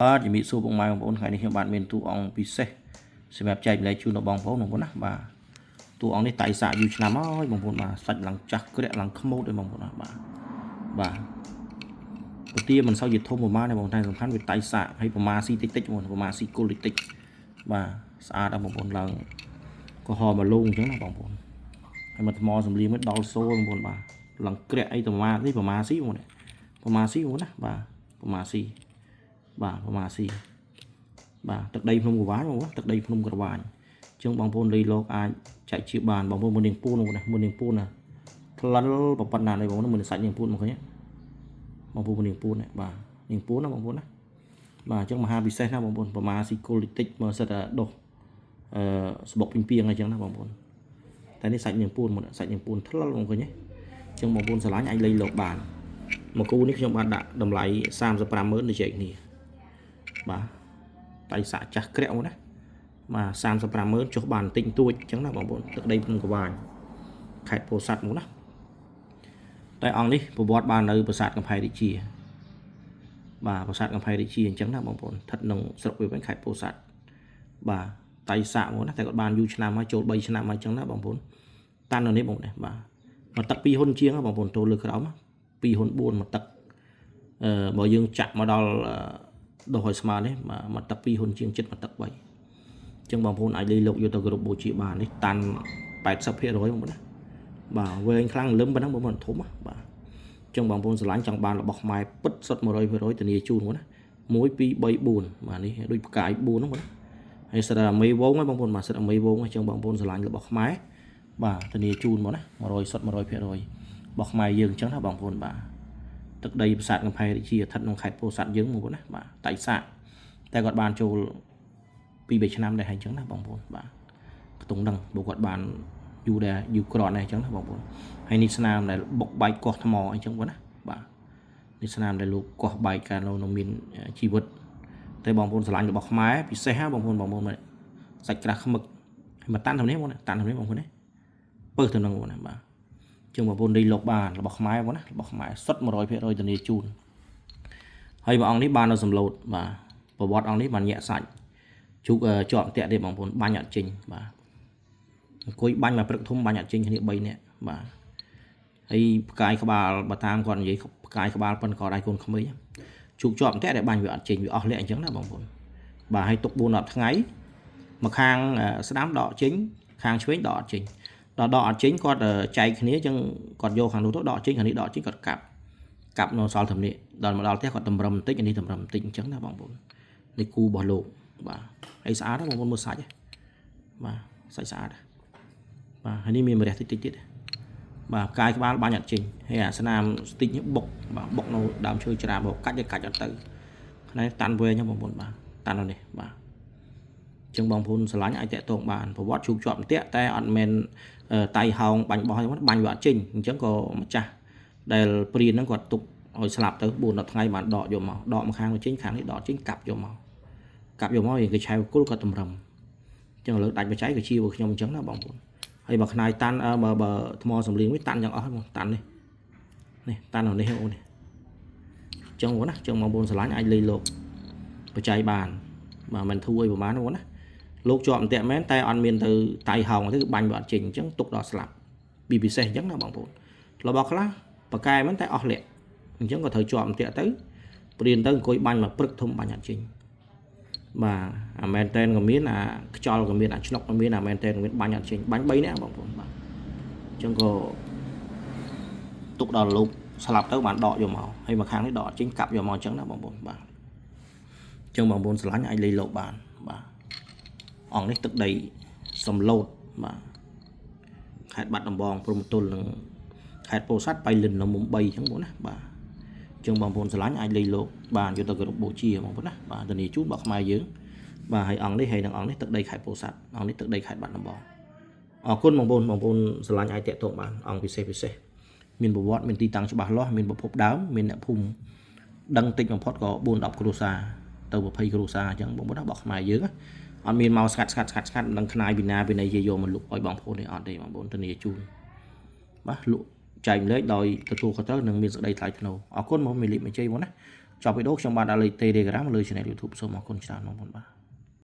បាទជំរាបសួរពុកម៉ែបងប្អូនថ្ងៃនេះខ្ញុំបាទមានតួអង្គពិសេសសម្រាប់ចែកម្លែកជូនដល់បងប្អូនបងប្អូនណាបាទតួអង្គនេះតៃសាកយូរឆ្នាំហើយបងប្អូនបាទសាច់ឡើងចាស់ក្រាក់ឡើងខ្មោចហើយបងប្អូនណាបាទបាទពទាមិនសូវជាធំប្រហែលទេបងតែសំខាន់វាតៃសាកហើយប្រមាស៊ីតិចតិចបងប្អូនប្រមាស៊ីគល់តិចតិចបាទស្អាតដល់បងប្អូនឡើងក្រហមមកលងអញ្ចឹងណាបងប្អូនហើយមកថ្មសំលៀងមកដល់សូលបងប្អូនបាទឡើងក្រាក់អីប្រមានេះប្រមាស៊ីបងប្អូនប្រមាស៊ីបងប្អូនណាបាទប្រមាស៊ី បាទប្រមាស៊ីបាទទឹកដីភ្នំក្រវាញបងប្អូនទឹកដីភ្នំក្រវាញអញ្ចឹងបងប្អូនលីលោកអាចចែកជាបានបងប្អូនមុននាងពូនបងប្អូនណាមុននាងពូនណាថ្លិលប៉ុណ្ណានេះបងប្អូនមុនសាច់នាងពូនមកឃើញបងប្អូនមុននាងពូនបាទនាងពូនណាបងប្អូនណាបាទអញ្ចឹងមហាពិសេសណាបងប្អូនប្រមាស៊ីគល់តិចមកសិតតែដុសអឺសបុកពីងពីងអញ្ចឹងណាបងប្អូនតែនេះសាច់នាងពូនមកសាច់នាងពូនថ្លិលបងឃើញទេអញ្ចឹងបងប្អូនស្រឡាញ់អាចលៃលោកបានមកគូនេះខ្ញុំបានដាក់តម្លៃ35,000ទៅចែកគ្នា បាទតៃសាក់ចាស់ក្រាក់មកណាបាទ35,000ចុះបានបន្តិចបន្តួចអញ្ចឹងណាបងប្អូនទឹកដីភ្នំកវាញខេត្តពោធិ៍សាត់មកណាតែអង្គនេះប្រវត្តិបាននៅប្រាសាទកំផែងរាជាបាទប្រាសាទកំផែងរាជាអញ្ចឹងណាបងប្អូនស្ថិតក្នុងស្រុកវាវិញខេត្តពោធិ៍សាត់បាទតៃសាក់មកណាតែគាត់បានយូរឆ្នាំហើយចូល3ឆ្នាំហើយអញ្ចឹងណាបងប្អូនតាន់នៅនេះបងប្អូនបាទមកទឹក2ហ៊ុនជាងបងប្អូនចូលលើក្រោម2ហ៊ុន4មកទឹកអឺបើយើងចាក់មកដល់ ដោះឲ្យស្មើនេះមកទឹក2ហ៊ុនជាងចិត្តមកទឹក3អញ្ចឹងបងប្អូនអាចលេងលោកយកទៅគ្រប់បូជាបាននេះតាន់80%បងប្អូនណាបាទវែងខ្លាំងលឹមប៉ុណ្ណឹងបងប្អូនធំណាបាទអញ្ចឹងបងប្អូនស្រឡាញ់ចង់បានរបស់ខ្មែរពិតសុទ្ធ100%ធានាជូនបងណា1 2 3 4បាទនេះដូចផ្កាយ4ហ្នឹងបងណាហើយសិតតែមេវងហ្នឹងបងប្អូនបាទសិតតែមេវងអញ្ចឹងបងប្អូនស្រឡាញ់របស់ខ្មែរបាទធានាជូនបងណា100សុទ្ធ100%របស់ខ្មែរយើងអញ្ចឹងណាបងប្អូនបាទ ទឹកដីប្រាសាទកំផែងរាជាស្ថិតក្នុងខេត្តពោធិ៍សាត់យើងបងប្អូនណាបាទតៃសាកតែគាត់បានចូល2 3ឆ្នាំដែរហើយអញ្ចឹងណាបងប្អូនបាទខ្ទង់ដឹងបើគាត់បានយូរដែរយូរក្រក់ដែរអញ្ចឹងណាបងប្អូនហើយនេះស្នាមដែលបុកបែកកោះថ្មអញ្ចឹងបងណាបាទនេះស្នាមដែលលោកកោះបែកកាលនៅមានជីវិតតែបងប្អូនស្រឡាញ់របស់ខ្មែរពិសេសហ่าបងប្អូនបងប្អូនសាច់ក្រាស់ខ្មឹកហើយមកតាន់ទៅនេះបងតាន់ទៅនេះបងប្អូនណាពើទៅនឹងបងណាបាទ ជាងបងប្អូនលីលោកបានរបស់ខ្មែរបងណារបស់ខ្មែរសុទ្ធ100%ធានាជូនហើយព្រះអង្គនេះបាននៅសំឡូតបាទប្រវត្តិអង្គនេះបានញាក់សាច់ជូកជាប់អន្ទាក់ទេបងប្អូនបាញ់អត់ចេញបាទអង្គុយបាញ់មកព្រឹកធំបាញ់អត់ចេញគ្នា3នាក់បាទហើយផ្កាយក្បាលបើតាមគាត់និយាយផ្កាយក្បាលប៉ុនក៏ដៃកូនក្មេងជូកជាប់អន្ទាក់តែបាញ់វាអត់ចេញវាអស់លាក់អញ្ចឹងណាបងប្អូនបាទហើយទុក4 10ថ្ងៃមកខាងស្ដាំដកចេញខាងឆ្វេងដកអត់ចេញ ដល់ដកអត់ចេញគាត់ចែកគ្នាអញ្ចឹងគាត់យកខាងនោះទៅដកចេញខាងនេះដកចេញគាត់កាប់កាប់នៅសល់ធំនេះដល់មកដល់ផ្ទះគាត់តម្រឹមបន្តិចនេះតម្រឹមបន្តិចអញ្ចឹងណាបងប្អូននេះគូរបស់លោកបាទហើយស្អាតណាបងប្អូនមើលសាច់បាទសាច់ស្អាតបាទហើយនេះមានម្រះតិចតិចទៀតបាទផ្កាយក្បាលបាញ់អត់ចេញហើយអាស្នាមស្តិចនេះបុកបាទបុកនៅដើមឈើច្រាបកាច់ឲ្យកាច់អត់ទៅផ្នែកតាន់វែងបងប្អូនបាទតាន់នៅនេះបាទចឹងបងប្អូនស្រឡាញ់អាចតាក់ទងបានប្រវត្តិជួបជាប់អន្ទាក់តែអត់មែនតៃហោងបាញ់បោះហ្នឹងបាញ់វាអត់ចេញអញ្ចឹងក៏ម្ចាស់ដែលព្រានហ្នឹងគាត់ទុកឲ្យស្លាប់ទៅ4 10ថ្ងៃបានដកយកមកដកមកខាងចេញខាងនេះដកចេញកាប់យកមកកាប់យកមកគេឆែវគុលគាត់តម្រឹមអញ្ចឹងឥឡូវដាច់បច្ច័យក៏ជាពួកខ្ញុំអញ្ចឹងណាបងប្អូនហើយបើខ្នាយតាន់បើបើថ្មសំលៀងវិញតាន់យ៉ាងអស់បងតាន់នេះនេះតាន់នៅនេះអូននេះអញ្ចឹងបងណាអញ្ចឹងបងប្អូនស្រឡាញ់អាចលេងលោកបច្ច័យបានបាទមិនធូរអីប្រហែលបងណាលោកជាប់អន្ទាក់មែនតែអត់មានទៅតៃហោងទេគឺបាញ់វាអត់ចេញអញ្ចឹងទុកដល់ស្លាប់ពីពិសេសអញ្ចឹងណាបងប្អូនរបស់ខ្លះបកែមែនតែអស់លាក់អញ្ចឹងក៏ត្រូវជាប់អន្ទាក់ទៅព្រៀនទៅអង្គុយបាញ់មកព្រឹកធំបាញ់អត់ចេញបាទអាមែនតែនក៏មានអាខ្យល់ក៏មានអាឆ្នុកក៏មានអាមែនតែនក៏មានបាញ់អត់ចេញបាញ់3នាក់បងប្អូនបាទអញ្ចឹងក៏ទុកដល់លោកស្លាប់ទៅបានដកយកមកហើយមកខាងនេះដកអត់ចេញកាប់យកមកអញ្ចឹងណាបងប្អូនបាទអញ្ចឹងបងប្អូនស្រឡាញ់អាចលេងលោកបានបាទអង្គនេះទឹកដីសំឡូតបាទខេត្តបាត់ដំបងព្រំទល់នឹងខេត្តពោធិ៍សាត់បៃលិននៅមុំ3អញ្ចឹងបងណាបាទអញ្ចឹងបងប្អូនស្រឡាញ់អាចលេងលោកបានយកទៅគោរពបូជាបងប្អូនណាបាទធានាជូនរបស់ខ្មែរយើងបាទហើយអង្គនេះហើយនឹងអង្គនេះទឹកដីខេត្តពោធិ៍សាត់អង្គនេះទឹកដីខេត្តបាត់ដំបងអរគុណបងប្អូនបងប្អូនស្រឡាញ់អាចតាក់ទងបានអង្គពិសេសពិសេសមានប្រវត្តិមានទីតាំងច្បាស់លាស់មានប្រភពដើមមានអ្នកភូមិដឹងតិចបំផុតក៏4 10គ្រួសារទៅ20គ្រួសារអញ្ចឹងបងប្អូនណារបស់ខ្មែរយើងណាអត់មានមកស្កាត់ស្កាត់ស្កាត់ស្កាត់មិនដឹងខ្នាយពីណាពីណីជាយកមកលុកឲ្យបងប្អូននេះអត់ទេបងប្អូនធានាជូនបាទលក់ចែកម្លែកដោយទទួលខុសត្រូវនិងមានសេចក្តីថ្លៃថ្នូរអរគុណមកមីលីមួយជ័យបងណា ចប់វីដេអូខ្ញុំបាទដាក់លេខ Telegram លើ Channel YouTube សូមអរគុណច្រើនបងប្អូនបាទ។